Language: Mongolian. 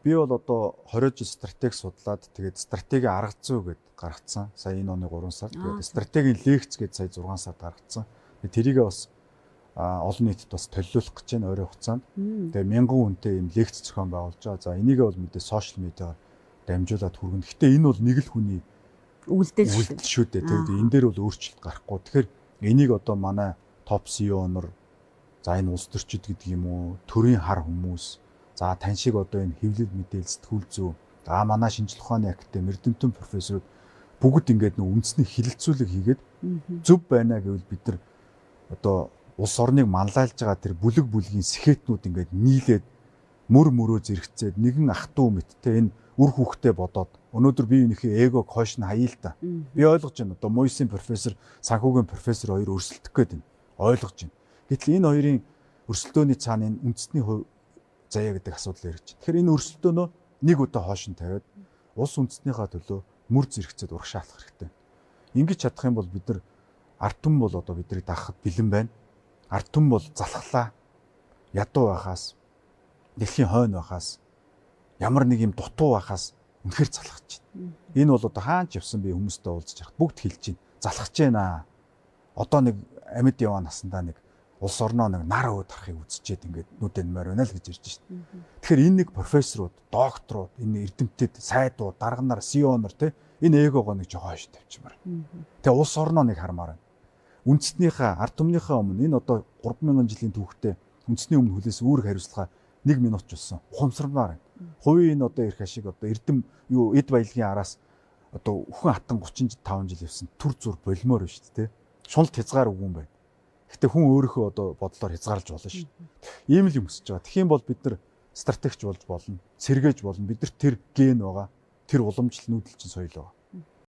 Би бол одоо 20 жил стратеги судлаад, тэгээд стратегийн арга зүй гэд гаргацсан. Сая энэ оны 3 сард. Тэгээд стратегийн лекц гэд сая 6 сард гаргацсан. Тэгээд тэрийгээ бас олон нийтэд бас толиулах гэж байна ойрын хугацаанд. Тэгээд мянган хүнтэй ийм лекц зохион байгуулж байгаа. За, энийгээ бол мэдээ сошиал медиагаар дамжуулаад хүргэнэ. Гэхдээ энэ бол нэг л хүний үйлдэл шүү. Үйлдэл шүү дээ. Тэгээд энэ дээр бол өөрчлөлт гарахгүй. Тэгэхээр энийг одоо манай топ CEO нар, за, энэ улс төрчид гэдэг юм уу, төрийн хар хүмүүс, за, тань шиг одоо энэ хэвлэл мэдээлэл, сэтгүүл зүй, за, манай шинжлэх ухааны академи, эрдэмтэн профессорууд бүгд ингээд нөө үндэсний хилэлцүүлэг хийгээд зөв байна гэвэл бид нар одоо улс орныг манлайлж байгаа тэр бүлэг бүлгийн сэхэтнүүд ингээд нийлээд, мөр мөрөө зэрэгцээд, нэгэн ах дүү мэттэй энэ үр хүүхдээ бодоод өнөөдөр бие биенийхээ эгог хойш нь хаяа л та. Би ойлгож байна. Одоо МУИС-ийн профессор, санхүүгийн профессор хоёр өрсөлдөх гээд байна. Ойлгож байна. Гэтэл энэ хоёрын өрсөлдөөний цаана энэ үндэсний хувь заяа гэдэг асуудал яригч. Тэгэхээр энэ өрсөлдөөнөө нэг удаа хойш нь тавиад улс үндэснийхаа төлөө мөр зэрэгцээд урагшаалах хэрэгтэй. Ингэж чадах юм бол бид нар ард түмэн бол одоо биднийг дагахад бэлэн байна. Ард түмэн бол залхлаа. Ядуу байхаас, дэлхийн хойно байхаас, ямар нэг юм дутуу байхаас үнэхээр залхаж байна. Энэ бол одоо хаан ч явсан би хүмүүстэй уулзаж байхад бүгд хэлж байна. Залхаж байна. Одоо нэг амьд яваа насандаа нэг улс орноо нэг нар өөд харахыг үзчихэд ингээд нүд энмээр байна л гэж ярьж шин. Тэгэхээр энэ нэг профессорууд, докторууд, энэ эрдэмтэд, сайдууд, дарга нар, CEO нар те, энэ эгогоо нэг жоо хойш тавьчмаар. Тэгээ улс орноо нэг хармаар байна. Үндэснийхээ, ард түмнийхээ өмнө энэ одоо 3000 жилийн түүхтэй үндэсний өмнө хүлээс үүрэг хариуцлага нэг минут ч болсон. Ухамсармаар байна. Хувийн энэ одоо эрх ашиг, одоо эрдэм юу, эд баялагын араас одоо үхэн хатан 35 жил явсан түр зур болмоор байна шүү дээ. Шуналт хязгаар үгүй юм байна. Гэтэ хүн өөрийнхөө одоо бодлоор хязгаарлаж болно шүү дээ. Ийм л юм өсөж байгаа. Тэгэх юм бол бид нар стратегч болж болно, сэргээж болно. Бид нар тэр ген байгаа. Тэр уламжлал, нүүдэлчин соёл байгаа.